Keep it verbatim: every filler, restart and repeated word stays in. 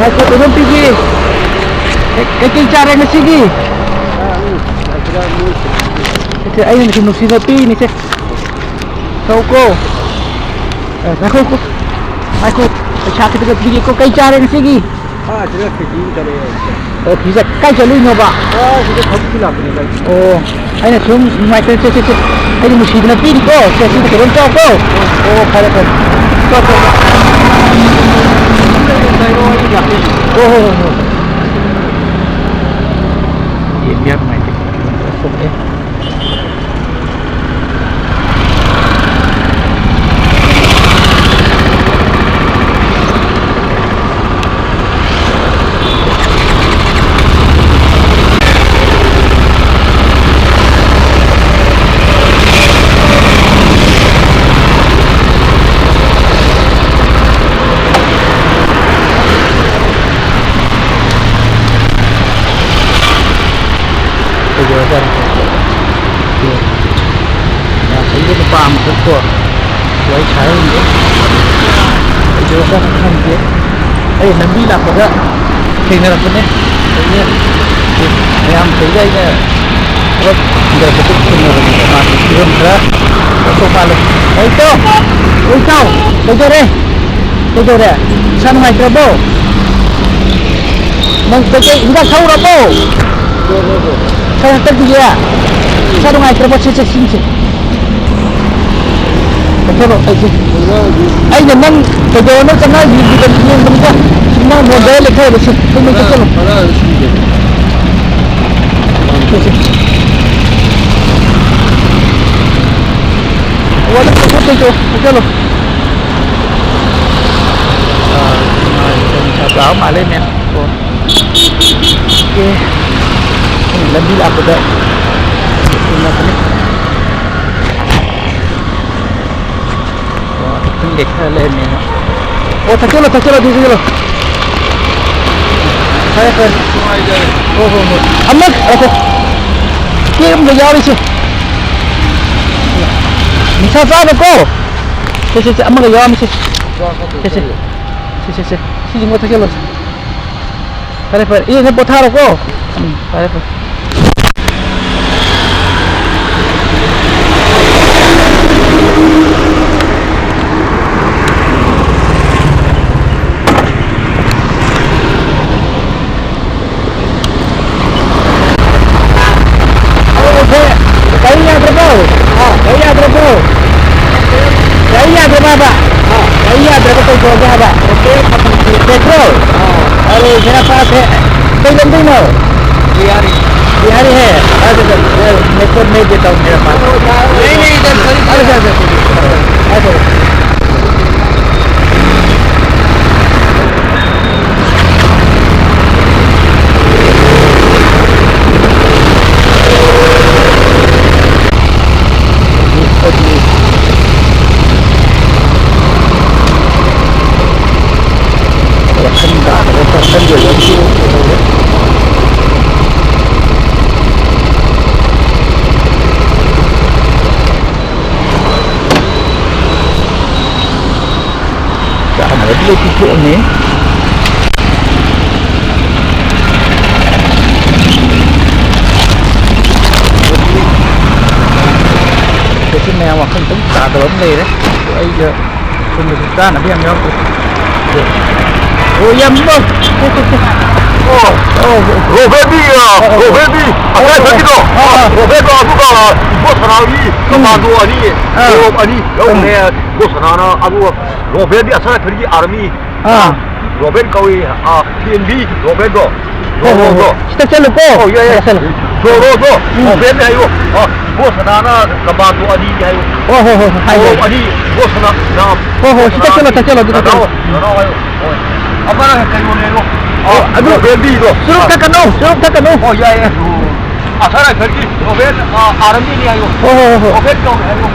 ꯑꯩꯈꯣꯏ ꯀꯩꯅꯣꯝ ꯄꯤꯒꯦ꯫ ꯀꯩ-, ꯀꯩꯀꯩ ꯆꯥꯔꯦ ꯉꯁꯤꯒꯤ? ꯁꯦ, ꯑꯩꯅ ꯁꯨꯝ ꯅꯨꯡꯁꯤꯅ ꯄꯤꯔꯤꯅꯤꯁꯦ꯫ ꯊꯧꯀꯣ꯫ ꯑꯦ, ꯉꯥꯏꯈꯣꯀꯣ꯫ ꯉꯥꯏꯈꯣ꯫ ꯄꯩꯁꯥ ꯈꯤꯇꯒ ꯄꯤꯒꯦꯀꯣ꯫ ꯀꯩ ꯆꯥꯔꯦ ꯉꯁꯤꯒꯤ? ꯑꯥ, ꯁꯤꯗ ꯈꯦꯆꯤ ꯑꯃ ꯆꯥꯔꯛꯑꯦ꯫ ꯑꯣ, ꯈꯦꯆꯤ ꯆꯥ-, ꯀꯥꯏ ꯆꯠꯂꯨꯏꯅꯣꯕ? ꯑꯥ, ꯁꯤꯗ ꯊꯕꯛꯀꯤ ꯂꯥꯛꯄꯅꯤꯗ꯫ ꯑꯣ, ꯑꯩꯅ ꯁꯨꯝ ꯅꯨꯡꯉꯥꯏꯇꯅ, ꯁꯦ, ꯁꯦ, ꯁꯦ, ꯑꯩꯗꯤ ꯅꯨꯡꯁꯤꯗꯅ ꯄꯤꯔꯤꯀꯣ꯫ ꯁꯦ, ꯁꯤꯗ ꯀꯩꯅꯣꯝ ꯆꯥꯎꯀꯣ꯫ ꯑꯣ, ꯐꯔꯦ, ꯐꯔꯦ꯫ ꯆꯣ, ꯆꯣ, ꯆꯣ꯫ ꯍꯣ, ꯍꯣ, ꯍꯣ, ꯍꯣ꯫ ꯌꯦꯡꯕ ꯌꯥꯝ ꯅꯨꯡꯉꯥꯏꯇꯦ꯫ ꯁꯣꯛꯑꯦ꯫ ꯀꯩꯗꯧꯔꯖꯥꯠꯅꯣ ꯈꯪꯗꯦ꯫ ꯌꯥꯝ ꯐꯩꯌꯦ, ꯅꯨꯄꯥ ꯑꯃꯈꯛ ꯀꯣ꯫ ꯋꯥꯔꯤ ꯁꯥꯔꯝꯃꯤꯌꯦ꯫ ꯀꯩꯗꯧꯔꯖꯥꯠꯅꯣ ꯈꯪꯗꯦ꯫ ꯑꯩ ꯂꯝꯕꯤ ꯂꯥꯛꯄꯗ ꯊꯦꯡꯅꯔꯛꯄꯅꯦ꯫ ꯃꯌꯥꯝ ꯃꯈꯩꯗ ꯑꯩꯅ ꯄꯨꯂꯞ ꯊꯤꯟꯗꯔꯛꯄꯗ ꯊꯦꯡꯅꯕꯅꯦꯕ꯫ ꯃꯥꯁꯦ ꯐꯤꯕꯝ ꯈꯔ ꯁꯣꯛ ꯃꯥꯜꯂꯦ꯫ ꯍꯣꯏ, ꯏꯇꯥꯎ! ꯍꯣꯏ, ꯏꯇꯥꯎ! ꯀꯩꯗꯧꯔꯦ? ꯀꯩꯗꯧꯔꯦ? ꯏꯁꯥ ꯅꯨꯡꯉꯥꯏꯇ꯭ꯔꯕꯣ? ꯅꯪ ꯀꯩꯀꯩ ꯍꯤꯗꯥꯛ ꯊꯛꯎꯔꯕꯣ? ꯁꯥꯏ ꯍꯟꯇꯛꯀꯤꯁꯦ ꯏꯁꯥ ꯅꯨꯡꯉꯥꯏꯇ꯭ꯔꯕꯣ? ꯁꯦ, ꯁꯦ, ꯁꯤꯁꯦ꯫ ꯀꯩꯊꯦꯜꯂꯣ ꯑꯩꯁꯦ꯫ ꯑꯩꯅ ꯅꯪ ꯀꯩꯗꯧꯔꯅꯣ ꯆꯪꯉꯛꯏꯁꯤꯗ ꯌꯦꯡꯕꯅꯤꯗ꯫ ꯅꯪ ꯃꯣꯟꯗ ꯂꯩꯈꯥꯏꯕ ꯁꯦ꯫ ꯁꯦ, ꯁꯦ, ꯁꯦ꯫ ꯁꯦ, ꯁꯦ꯫ ꯋꯥꯗ ꯀꯩꯊꯦꯜ ꯀꯩꯊꯦꯜ ꯀꯩꯊꯦꯜꯂꯣ꯫ ꯑꯥ, ꯅꯨꯡꯁꯥ ꯁꯥꯕ ꯃꯥꯜꯂꯦ, ꯃꯦꯝ꯫ ꯑꯣ꯫ ꯑꯦ, ꯂꯝꯕꯤ ꯂꯥꯛꯄꯗ ꯊꯦꯡꯅꯕꯅꯤ꯫ ꯑꯣ, ꯈꯪꯗꯦ, ꯈꯔ ꯂꯩꯔꯝꯃꯦꯅ꯫ ꯑꯣ, ꯊꯛꯆꯜꯂꯣ, ꯊꯛꯆꯜꯂꯣ, ꯑꯗꯨ ꯊꯛꯆꯜꯂꯣ꯫ ꯐꯔꯦ, ꯐꯔꯦ꯫ ꯍꯣꯏ, ꯍꯣꯏ, ꯍꯣꯏ꯫ ꯑꯃ, ꯉꯥꯏꯈꯣ꯫ ꯀꯦꯛ ꯑꯃꯒ ꯌꯥꯎꯔꯤꯁꯦ꯫ ꯅꯤꯁꯥ ꯆꯥꯕꯀꯣ꯫ ꯁꯦ, ꯁꯦ, ꯁꯦ, ꯑꯃꯒ ꯌꯥꯎꯔꯝꯃꯤꯁꯦ꯫ ꯁꯦ, ꯁꯦ꯫ ꯁꯦ, ꯁꯦ, ꯁꯦ꯫ ꯁꯤꯁꯤꯃ ꯊꯛꯆꯜꯂꯣ꯫ ꯐꯔꯦ, ꯐꯔꯦ꯫ ꯏꯅꯦ, ꯄꯣꯊꯥꯔꯣꯀꯣ꯫ ꯎꯝ, ꯐꯔꯦ, ꯐꯔꯦ꯫ ꯑꯩꯁꯦ ꯒꯥꯔꯤ ꯌꯥꯗ꯭ꯔꯕꯣ? ꯑꯥ, ꯒꯥꯔꯤ ꯌꯥꯗ꯭ꯔꯕꯣ? ꯒꯥꯔꯤ ꯌꯥꯗ꯭ꯔꯕ ꯍꯥꯏꯕ? ꯑꯥ, ꯒꯥꯔꯤ ꯌꯥꯗ꯭ꯔꯕ ꯀꯩꯗꯧꯔꯒꯦ ꯍꯥꯏꯕ? ꯄꯦꯇ꯭ꯔꯣꯜ? ꯑꯥ꯫ ꯑꯔꯦ, ꯃꯦꯔꯥ ꯄꯥꯁ ꯍꯦ꯫ ꯀꯩ ꯂꯝꯗꯩꯅꯣ? ꯕꯤꯍꯥꯔꯤ꯫ ꯕꯤꯍꯥꯔꯤ ꯍꯦ? ꯑꯗꯨ, ꯑꯗꯨ, ꯑꯗꯨ, ꯅꯦꯠꯋꯥꯛ ꯅꯦꯠ ꯇꯧ ꯃꯦꯔꯥ ꯄꯥꯁ꯫ ꯅꯦꯠꯋꯥꯛ ꯅꯦꯠ ꯇꯧ꯫ ꯑꯗꯨ, ꯑꯗꯨ, ꯑꯗꯨ, ꯑꯗꯨ, ꯑꯗꯨ꯫ ꯆꯥꯅꯕꯗꯤ ꯂꯣꯏ ꯄꯤꯊꯣꯛꯑꯝꯃꯦ꯫ ꯁꯤ ꯃꯌꯥꯝ ꯋꯥꯈꯜ ꯈꯤꯇꯪ ꯇꯥꯗꯕ ꯑꯃ ꯂꯩꯔꯦ꯫ ꯑꯩꯒ ꯁꯣꯝꯗꯁꯨ ꯆꯥꯅꯕ ꯌꯥꯝ ꯌꯥꯎꯔꯛꯇ꯭ꯔꯦ꯫ ꯑꯣ, ꯌꯥꯝ ꯏꯃꯧ꯫ ꯑꯣ, ꯑꯣ, ꯔꯣꯕꯦꯠꯀꯤ, ꯑ, ꯑꯣ, ꯑꯣ꯫ ꯔꯣꯕꯦꯠꯀꯤ ꯑꯣ, ꯑꯣ꯫ ꯑꯁꯥꯏꯗꯒꯤꯗꯣ꯫ ꯑꯥ, ꯑꯥ꯫ ꯔꯣꯕꯦꯠꯀꯣ, ꯑꯗꯨꯒ ꯏꯕꯣꯁꯅꯥꯒꯤ ꯎꯝ꯫ ꯀꯃꯥꯟꯗꯣ ꯑꯅꯤ꯫ ꯑꯥ꯫ ꯇꯣꯂꯣꯞ ꯑꯅꯤ ꯂꯧꯔꯦ꯫ ꯎꯝ꯫ ꯏꯕꯣꯁꯅꯥꯅ ꯑꯗꯨꯒ ꯔꯣꯕꯦꯠꯀꯤ ꯑꯁꯥꯏꯗꯒꯤ ꯑꯥꯔꯃꯤ꯫ ꯑꯥ꯫ ꯔꯣꯕꯦꯠ ꯀꯧꯏ, ꯑꯥ, ꯄꯤ ꯑꯦꯟ ꯕꯤ ꯔꯣꯕꯦꯠꯇꯣ꯫ ꯍꯣ, ꯍꯣ, ꯍꯣ꯫ ꯖꯣꯔꯣꯗꯣ꯫ ꯁꯤꯗ ꯆꯠꯂꯨꯀꯣ꯫ ꯑꯣ, ꯌꯥꯏ, ꯌꯥꯏ꯫ ꯁꯤꯗ ꯆꯠꯂꯨ꯫ ꯖꯣꯔꯣꯗꯣ꯫ ꯎꯝ꯫ ꯔꯣꯕꯦꯠꯅꯦ ꯍꯥꯏꯌꯣ꯫ ꯑꯥ, ꯏꯕꯣꯁꯅꯥꯅ ꯀꯃꯥꯟꯗꯣ ꯑꯅꯤꯅꯦ ꯍꯥꯏꯌꯣ꯫ ꯍꯣ, ꯍꯣ, ꯍꯣ, ꯍꯣ꯫ ꯍꯥꯏꯒꯦ, ꯇꯣꯂꯣꯞ ꯍꯥꯏꯒꯦ꯫ ꯑꯅꯤ, ꯏꯕꯣꯁꯅꯥ, ꯅꯥ-, ꯍꯣ, ꯍꯣ, ꯁꯤꯗ ꯆꯠꯂꯣ, ꯏꯕꯣꯁꯅꯥꯒꯤ ꯆꯠꯂꯣ, ꯑꯗꯨꯗ ꯅꯅꯥꯎ, ꯆꯠꯂꯣ꯫ ꯎꯝ꯫ ꯅꯅꯥꯎ ꯍꯥꯏꯌꯣ꯫ ꯍꯣꯏ꯫ ꯑꯃꯅ ꯀꯩꯅꯣꯅꯦ ꯍꯥꯏꯌꯣ꯫ ꯑꯣ, ꯑꯥ, ꯑꯗꯨ ꯔꯣꯕꯦꯠꯀꯤꯗꯣ꯫ ꯆꯨꯔꯨꯞ ꯑꯥ꯫ ꯊꯛꯀꯅꯨ, ꯆꯨꯔꯨꯞ ꯊꯛꯀꯅꯨ꯫ ꯑꯣ, ꯌꯥꯏ, ꯌꯥꯏ꯫ ꯑꯁꯥꯏ ꯔꯥꯏꯐꯜꯒꯤ ꯔꯣꯕꯦꯠ, ꯑꯥ, ꯑꯥꯔꯃꯤꯅꯦ ꯍꯥꯏꯌꯣ꯫ ꯍꯣ, ꯍꯣ, ꯍꯣ, ꯍꯣ꯫ ꯔꯣꯕꯦꯠ ꯀꯧꯏ ꯍꯥꯏꯌꯣ꯫